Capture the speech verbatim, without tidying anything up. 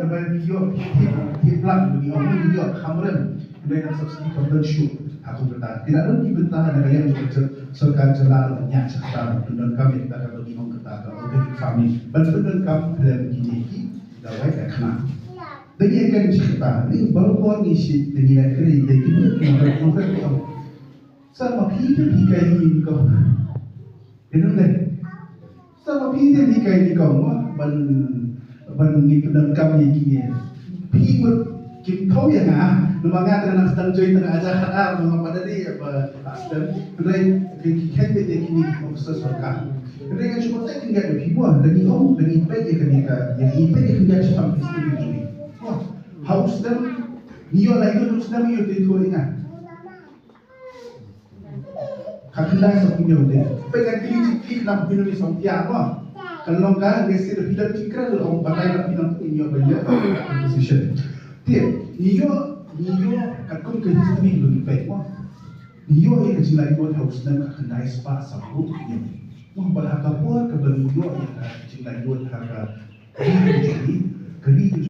Ba ïoh ki, ki, ki plan, ba ïoh, ba ïoh kham rem. Hynrei nang subsidy kham rem shuh. Ha kum kata, ki la don ki bynta na ka liang jong ka sorkar jylla ban ñiah sha kata, ban pyndonkam ïa kata kaba ngi ong kata ka organic farming. Ban pyndonkam khlem kine ki dawai dakna. Dang ïa ken sha kata, ni baroh por ngi shim, dang ïa ken, dang ïa ken, ngi ong, ngi ong, ngi ong. Sa ma phi te phi kai ni ko. Ïa nang dei. Sa ma phi te phi kai ni ko mo, ban, ban ngi pyndonkam ïa kine. Phi mut kim thaw ïa nga, namar nga tang nang sdang join tang aja khat ar, namar ba da dei ba sdang. Hynrei ki, ki khein te kine ki officer sorkar. Hynrei nga shu batai kyndiat ïa phi mo, da ngi ong, da ngi peit ïa kane ka, da ngi peit ïa kane ka shipang festival jong ngi. Mo, ha u sdang, ngi ïoh lai ngi u sdang ïoh te thaw ïa nga. Ka khyndai sa phew hynñiew te. Peit ka kli, kli khnang phew hynñiew sawphew mo. Kan long ka ngi sdang phi dang kren long batai la phi nang phew hynñiew ba ïa position. Te ngi ïoh, ngi ïoh katkum ka history ba ngi peit mo. Ngi ïoh ïa ka jinglaitluid ha u snem ka khyndai spah sa phew hynñiew. Mo bad ha ka por kaba ngi ïoh ïa ka jinglaitluid ha ka jinglaitluid jong ngi,